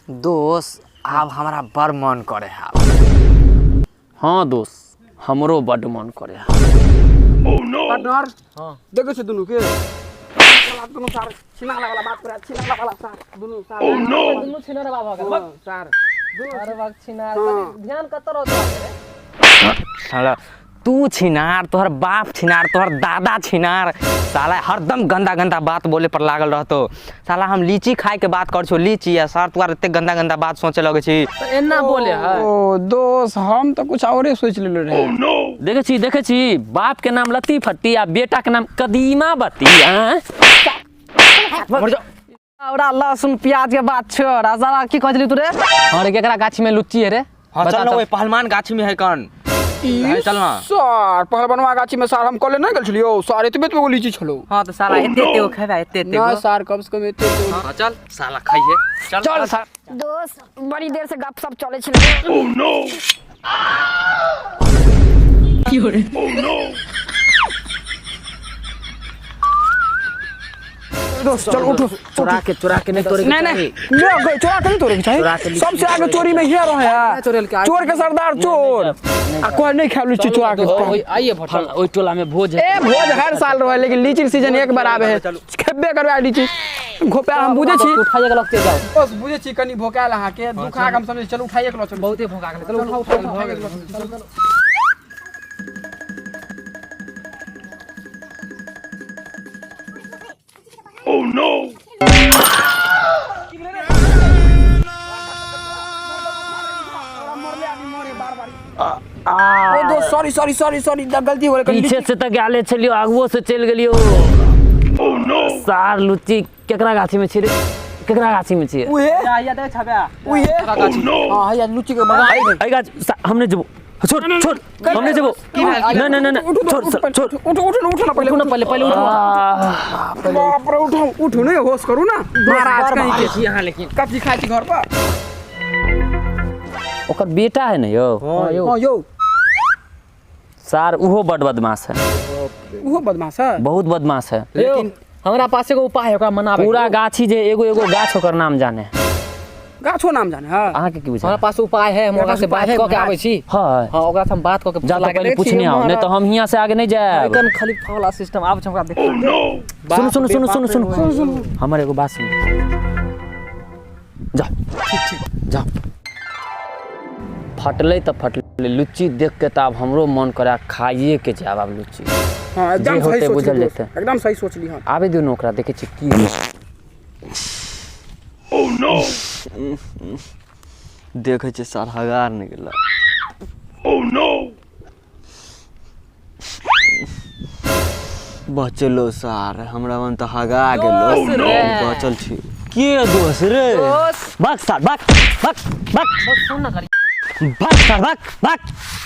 दोस्त आब हमरा बड़ मन करे है। हाँ दोस्त, हमरो बड्ड मन करे है। पार्टनर देखै छै दुनू के साला दुनू सार छिनाला वाला बात करे, छिनाला वाला सार दुनू सार। दुनू छिनरवा भऽ गेल। हाँ, सार दुनू। अरे बाप, छिनार। हाँ। ध्यान कतऽ रहत रे? साला तू छिनार, तोहर बाप छिनार, तोहर दादा छिनार, साला हरदम गंदा गंदा बात बोले पर लागल रहतो। साला हम लीची खाए के बात कर छो लीची, आ सार तोहर एते गंदा गंदा बात सोचे लगे छी। तऽ एना बोले है? ओ दोस्त, हम तऽ कुछ औरे सोच लेले रहे। देखै छी, देखै छी, बाप के नाम लत्ती फट्टी आ बेटा के नाम कदीमा बत्ती। आँय? ओरा लहसुन प्याज के बात छोड़, आ साला की कहै छली तू रे? हाँ रे, केकरा गाछी में लुच्ची है रे? हाँ बता चल ना, तऽ। ओहि पहलवान गाछी में है कन। ई चल ना। सार पहलवनवा गाछी में सार हम कॉलेज नहीं गेल छलियो सार, एतबे एतबे गो लीची छलो। हाँ तो साला एते एते गो खेबा, एते एते ना गो। सार, कम से कम एते एते गो। हाँ चल साला खाइए, चल चल सार। दोस्त, बड़ी देर से गप सप चले छलै। दोस्त चल उठो। चोरा के, चोरा के नहीं तोड़े के नहीं नहीं ले गए, चोरा के नहीं तोड़े के चाहिए। सबसे आगे चोरी में हिया रहे है, चोर के सरदार चोर, आ कोई नहीं खाए लीची चोरा के। आइए भटल। ओहि टोला में भोज है। ए भोज हर साल रहे, लेकिन लीची के सीजन एक बार आवे है, खेबे करबे लीची घोपा हम बुझे छी। उठाइए के लगते जाओ। बस बुझे छी कनी भोकायल अहाँ के दुखा के हम समझे, चलू उठाइए के लऽ चलू। बहुते भोका गेलै, चलू उठाउ, उठाउ, उठाइए के लऽ चलू, चलू। ओ दोस्त, सॉरी सॉरी सॉरी सॉरी, गलती हो गेलै कनी। पीछे से तऽ गेले छलियो, आगुओ से चलि गेलियो। सार लुच्ची केकरा गाछी में छी रे? केकरा गाछी में छी? उहे। आइया देख छबे। उहे, हां हैया लुच्ची के बगा। एहि गाछ हम नहि जेबो, छोड़ छोड़, हम नहि जेबो, नहीं नहीं नहीं, छोड़ छोड़। उठो उठो उठो ना पहले। उठू ना पहले, पहले उठू। बाप रे, उठो उठो, नहीं होश करू ना महाराज कहीं के। यहाँ लेकिन कथी खाइ छी घर पर? ओकर बेटा है ने यौ? हां यौ। सार उहो बड बदमाश है। उहो बदमाश है? बहुत बदमाश है। लेकिन हमरा पास एगो उपाय है ओकरा मनाबे के। पूरा गाछी जे एगो एगो गाछ ओकर नाम जाने है। गाछो नाम जाने है? अहाँ के की बुझा? हमरा पास उपाय है, हम ओकरा से बात कऽ के आबै छी। हाँ। हाँ, ओकरा से हम बात कऽ के जा तो पहले पूछने आओ, नहीं तो हम हियाँ से आगे नहीं जाएब। कन खाली फावला सिस्टम आबै छै, हमरा देख। सुनो सुनो सुनो सुनो सुनो सुनो, हमर एगो बात सुनो, जा जा। फटलै तऽ फटलै, लुच्ची देख के तऽ आब हमरो मन करे खाइए के जायब आब लुच्ची। हां एकदम जे सही होतै सोच बुझल ली दोस्त, जेतै। एकदम सही सोच ली। हां आबे दियौ ने ओकरा, देखै छियै की होइ। देखै छियै सार हगार नहि गेल। बचलो सार, हमरा मन तऽ हगा गेलो, बचल छी। के दोस्त रे? भाग सार, भाग भाग भाग। सुन ना करी। भाग सार, भाग भाग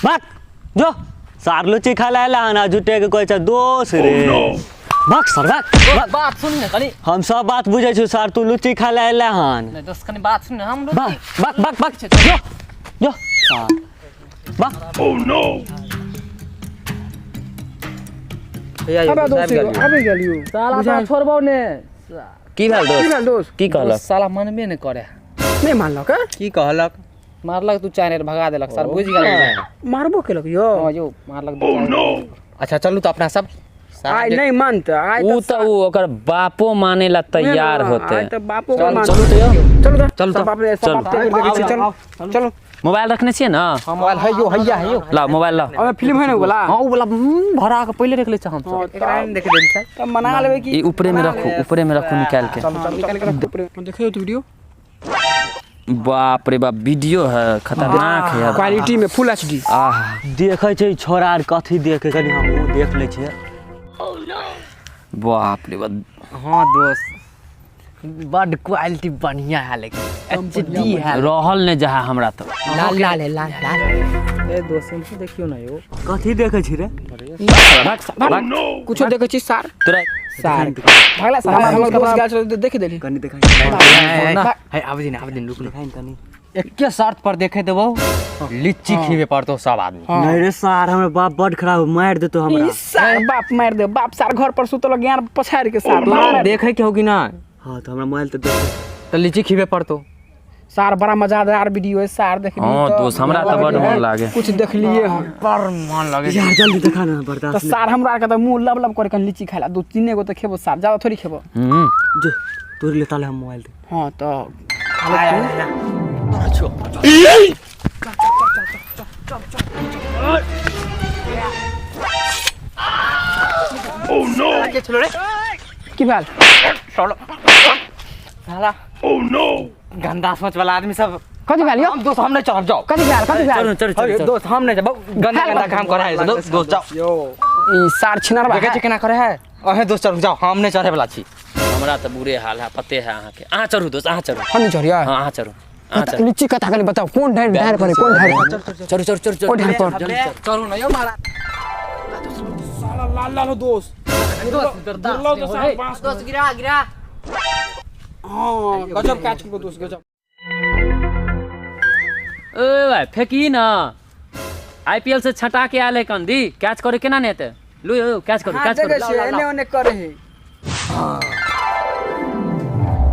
भाग। जो सार लुच्ची खाए ला आएला हन आ झूठे के कहै छै दोस्त रे। भाग सार, भाग भाग। बात सुन ना कनी। हम सब बात बुझै छी सार, तू लुच्ची खाए ला आएला हन। नहीं दोस्त, कनी बात सुन ना, हम भाग भाग भाग भाग, जो जो सार भाग। अबे दोस्त आबि गेलियो। साला तोरा छोड़बौ ने। की भेल की दोस्त? भेल दोस्त? की कहलक? साला मनबे नहि करे। नहीं मानलक है? की कहलक? मारलक तू चारि भगा देलक सर, बुझि गेल। मारबो केलक यो? हाँ यौ, मारलक दू चारि। अच्छा चलू तऽ अपना सब आइ नहीं मानते आइ। ऊ तऽ ऊ ओकर बापो माने ला तैयार होते। आइ तऽ बापो के मान। चलू तऽ यौ। चलू तऽ, चलू तऽ, सब बाप रे, सब चलू। बाप के देखै छी, चलू चलू। मोबाइल रखने छियै ने? मोबाइल है यो, हैया है यो। लाओ मोबाइल लाओ। अबे फिल्म है ने उ वाला? हाँ उ वाला, भरा के पहिले रख लै छै हम सब। एकरा नहि देख देल सर। तब मना लेबै की। ई ऊपरे में रखू, ऊपरे में रखू निकाल के। निकाल के रखू ऊपरे। देखियो तो वीडियो। बाप रे बाप, वीडियो है खतरनाक है यार। क्वालिटी में फुल एचडी। आह देखै छै छोरा आर कथी देखे, कनी हमहूँ देख लै छियै। बाप रे बाप। हाँ दोस्त, बड क्वालिटी बढ़िया है, लेकिन एचडी है। रहल नहि जाहे हमरा तऽ। लाल लाल है, लाल लाल। ए दोस्त, इनको देखियो ना यौ। कथी देखै छी रे? कुछो देखै छी सार। तोरा सार भागला सार, हमर दोस्त गेल छलै देख देली। कनी देखै। है आब दिन, आब दिन, रुक ना। कनी कनी। एके शर्त पर देखे देबौ, लीची खिबे पड़तौ सब आदमी। नहीं रे सार, हमर बाप बड खराब, मारि देतो हमरा। ई सार बाप मारि दे, बाप सार घर पर सुतल ज्ञान पछाड़ि के सार। तोरा देखे के हो कि ना? हाँ तो हमरा मोबाइल तऽ देख। तऽ लीची खिबे पड़तौ। सार बड़ा मजेदार वीडियो है सार देखली। हाँ दोस्त, हमरा तऽ बड्ड मोन लागे। कुछ देखलिए हम बड़ मन लगे। यार जल्दी देखा ना, बर्दाश्त। तो सार हमरा के तो मुंह लब लब करे कन लीची खाला, दू तीन गो तो खेबो सार, ज्यादा थोड़ी खेबो। जो तोर ले ताले हम मोबाइल दे। हां तो ओह नो के चलो रे, की भेल? चलो साला। ओह नो, गंदा सोच वाला आदमी सब। कथी भेल यो? हम दोस्त हम नहीं चलब, जाओ। कथी भेल? कथी भेल? चलू चलू चलू। दोस्त हम नहीं जाब, गंदा गंदा काम करे है दोस्त। दोस्त जाओ। ई सार छिनरबा देखे छी केना करे है। अहे दोस्त चलू जाओ, हम नहीं चढ़े वाला छी। हमरा तऽ बुरे हाल है, पते है अहाँके। अहाँ चढ़ू दोस्त, अहाँ चढ़ू। हम नहीं चढ़िया। हाँ अहाँ चढ़ू, अहाँ चढ़ू। लीची कथा कनी बताओ, कोन ढेर ढेर पर, कोन ढेर पर? चढ़ू चढ़ू चढ़ू। कोन ढेर पर? चलू ना यो मारा। साला लाल लाल हो दोस्त। दोस्त दोस्त गिरा गिरा। हां गजब कैच को दोस्त, गजब। ए भाई फेंकी ना, आईपीएल से छटा के आयल है कंदी, कैच करे केना नहीं हेतै? लू यौ, कैच करू, कैच करू। एने ओने करे है।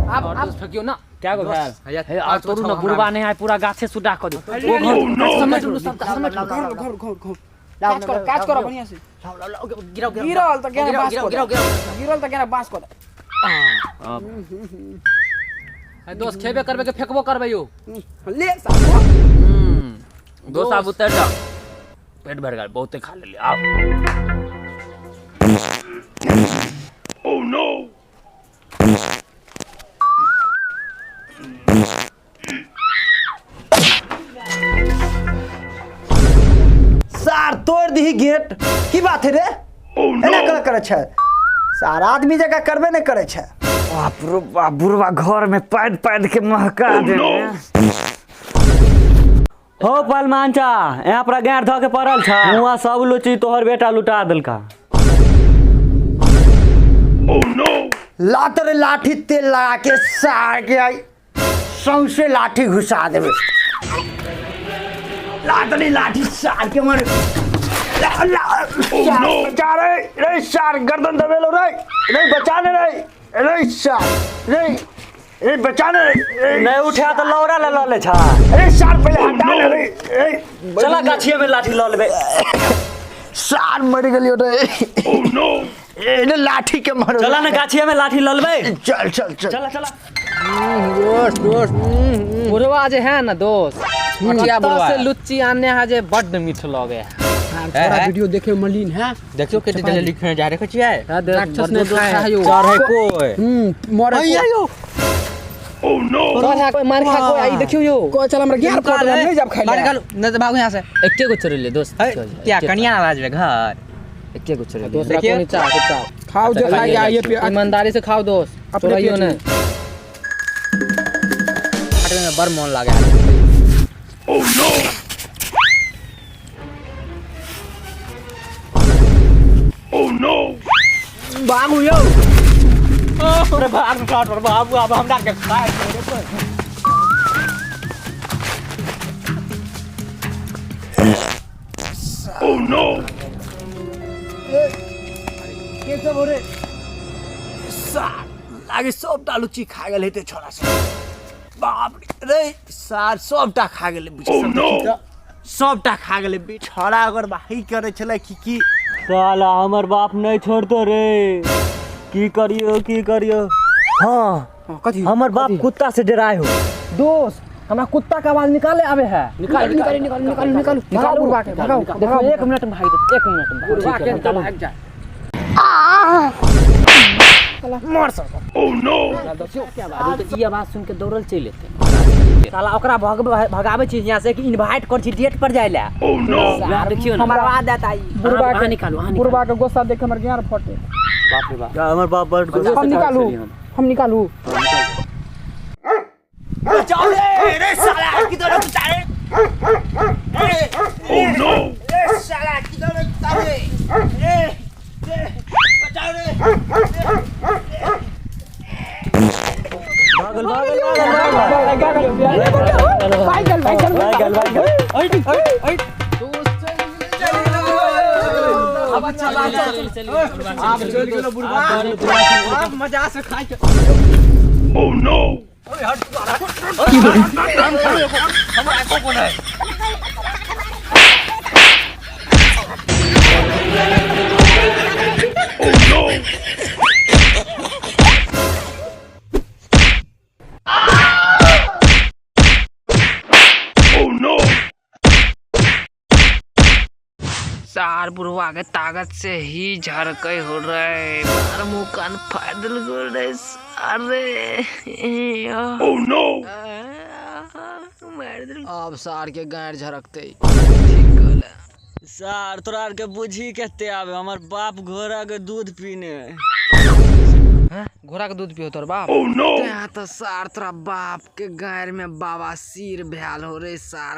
अब अब फेंकियो ना। क्या गो भेल हे? आज तोरू ना बुढ़वा नहीं आय, पूरा गाछे सुडा कर दियो। ओ घर समझ लू सबटा, समझ लू। घर घर घर घर कैच करो, कैच करो बढ़िया से। गिराओ गिराओ। गिरल त केना बास गिराओ को गिराओ गिराओ। गिरल त केना बास को। दोस्त खेबे करबे के फेंकबो करबे यो? ले सार। दोस्त आब उतर जाओ, पेट भर गेल, बहुते खा लेली। आब सार तोड़ दही गेट, की बात है रे? एना कर करे छै सार, आदमी जगह करबे नहीं करे छै। बाप रे बाप, बुढ़वा घर में पैद पैद के महका दे। हो पहलवान चा, यहाँ पर गाँठ धऽ के पड़ल छ, हुआ सब लुची तोहर बेटा लुटा देलका। लात रे लाठी तेल लगा के सार के आई सौंसे लाठी घुसा देबे। लात रे लाठी सार के मारे। ला, ला, सार, बचा रे, रे सार गर्दन दबेलो रे, रे बचा ने रे, रे सार, रे रे बचा ने रे, रे नहीं उठा तो लौरा ले लऽ ले छा। रे सार पहले हटा ले रे, रे चला गाछिए में लाठी लऽ लेबे। सार मर गेलियो रे। ओह नो, ए लाठी के मारो। चला ना गाछिए में लाठी लऽ लेबे। चल चल चल चला चला। दोस्त दोस्त बुढ़वा जे है ना दोस्त, अठिया बुढ़वा से लुच्ची आने है जे बड्ड मीठ लगे है। छोरा वीडियो देखे मलिन है। देखियो के जल्दी लिखने जा रहे छियै। राक्षस ने खाए है यो। चढ़े कोई मरे आइयो। चढ़ कोई मार खा कोई आई देखियो यो। को चल हमरा ग्यारह पड़ नहीं जब खाइ मार निकालू नहीं तो भागो यहाँ से। एके गो चोरेले दोस्त। क्या कनिया आवाज में घर एके गो चोरेले दोस्त रखो नीचा चुपचाप खाओ जो खाए आइए पे ईमानदारी से खाओ दोस्त, अपने चोराइयो पेट नहीं। में। काटने में बड़ मन लागे। बाबू यो अरे भाग काट पर बाबू, अब हमरा के खाए। के सब हो रे सार, लागे सबटा लुच्ची खा गेल हेतै छोरा सब। बाप रे सार सबटा खा गेलै बुझ, सबटा खा गेलै बे छोरा। अगर भाई करे छलै की की साला हमर बाप नहीं छोड़तो रे, की करियो की करियो। हाँ कथी? हमर बाप कुत्ता से डराए हो। दोस्त हमरा कुत्ता का आवाज निकाले आवे है। निकाल निकाल निकाल निकाल निकाल, भगाओ बुढ़वा के, भगाओ। देखो 1 मिनट में भाग देते, 1 मिनट में। बुढ़वा के तो भाग जाए। तो ई आवाज सुन के दौड़ल चलि एतै साला ओकरा भगाबै छी यहाँ से कि इनवाइट कर छी डेट पर जाय ला। देखियो ना मरवा देता ई। बुढ़वा अहाँ के निकालू, अहाँ बुढ़वा के गुस्सा देख हमर ज्ञान फटे। बाप रे बाप। हमर बाप बड़ हम निकालू, हम निकालू। बचाओ रे, रे साला किधर कुत्ता रे? ओह नो, रे साला किधर कुत्ता रे? रे रे बचाओ रे। भागल भागल भागल भागल भागल भागल भागल। आप चल गेलो बुढ़वा, आप मजा से खाइ के। Oh no. ओए हट। हमरा एको गो नहि। सार बुढ़वा के ताकत से ही झरके हो रहे बार मुंह कान फाड़ दिल रे। अरे ओ नो, मार दिल। अब सार के गाड़ झरकते। सार तोरा आर के बुझी केते आबे, हमर बाप घोड़ा के दूध पीने। घोड़ा के दूध पियो तोर बाप? तें तो सार तोरा बाप के गाड़ में बाबा सिर भैल हो रे सार।